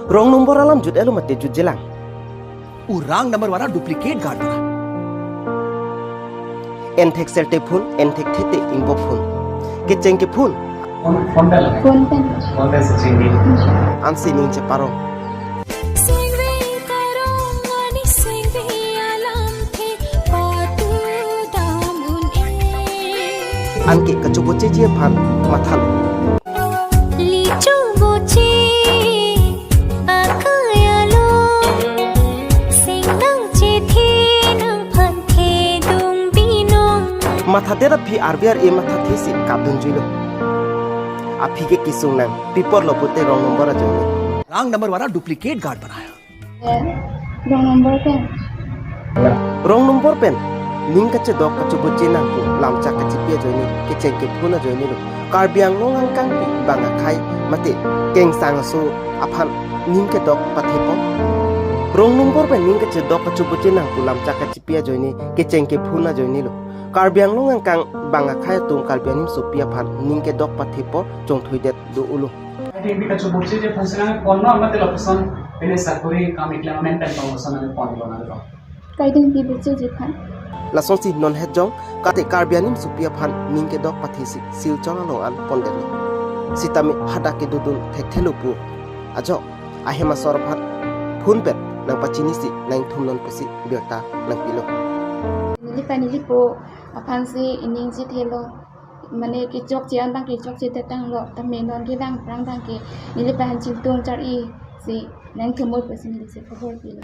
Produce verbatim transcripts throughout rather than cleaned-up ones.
Wrong number alam jut-etlo mate jutjelang. वो wrong number वाला duplicate card बना। Enthek selte phone, enthek thete ingbo phone. Kecheng ke phone. Phone phone पे लगा। फोन पे। फोन पे से चेंज नहीं। Ansi ning cheparong. Singve karong ani singve alamthe patu dam un-e. Anke kachobocheji aphan mathalo. Lichu boche akayalo, singdang chethe nangphan thedung binong. Mathadet aphi R B I a mathathesi kapdunjuilo. Aphi ke kesung nang, pi apotlo pute wrong number ajoine. Wrong number वाला duplicate card बनाया। Wrong number pen. Wrong number pen ning kachedok kachoboche nang pu lamchak kachipi ajoine, kecheng ke phone ajoinelo. Karbi Anglong angkang pu bang akhei mate kengsang aso aphan ning kedok pathepo. Wrong number pen ning kachedok kachoboche nang pu lamchak kachipi ajoine, kecheng ke phone ajoinelo. Karbi Anglong angkang bang akhei atum Karbi animsopi aphan ning kedok pathepo chongthuidet do-olo. Kaidingpi kachobocheji aphan si nangponlo mate lapuson pine sakori kam iklem amen pen pangloson nangponlo nanglo. Kaidingpi bocheji aphan. Lasonsi non het jong kate Karbi animsopi aphan ning kedok pathesi Silchar along an pondetlo. Sitame hadak kedodun thekthelo pu ajok ahem asor aphan phone pen nangpachinisi nangthumnon pusi birta nangpilo. Neli pa neli po aphansi iningji thelo. Mane kechokche an abang kechokche tetanglo, tame non ke bang prang abang ke neli pa han chingtung char-isi nangthumnon pusi nelisi khobor pilo.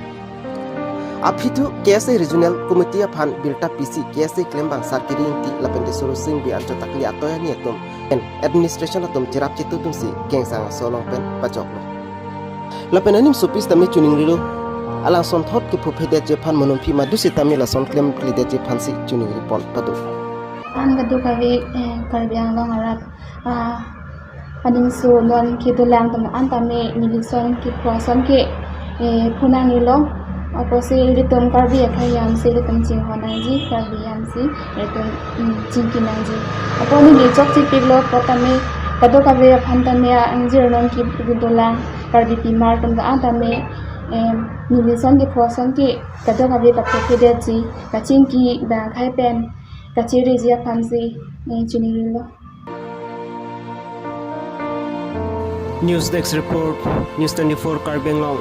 Aphi thu K S A Regional Committee aphan birta pisi K S A klembang Sarkiri Ingti lapen Desoro Singbi anchot akli atoi ani atum pen administration atum cherap chitu atumsi kengsang aso along pen pachoklo. Lapen animsopi sitame choningrilo. Alang sonthot kephophe detji aphan monompi madu sitame lason klemkle detji aphansi choningripon pado. An kadokave, eh, Karbi Anglong arat, ah, aningso non kedolang atum an tame neli son kepho ason ke, eh, phone nangnelo. Apotsi ilitum Karbi akhei yamsi ilitum chinghon nangji, Karbi yamsi ilitum, mm, chingki nangji. Apot neli chokchepiklo apot tame kadokave aphan tame angjir non ke kedolang Karbi pimar atum an tame, em, neli son kepho ason ke kadokave paphophe detji, kachingki bang akhei pen kacheriji aphansi, eh, choningrilo. News Desk Report, News twenty-four Karbi Anglong.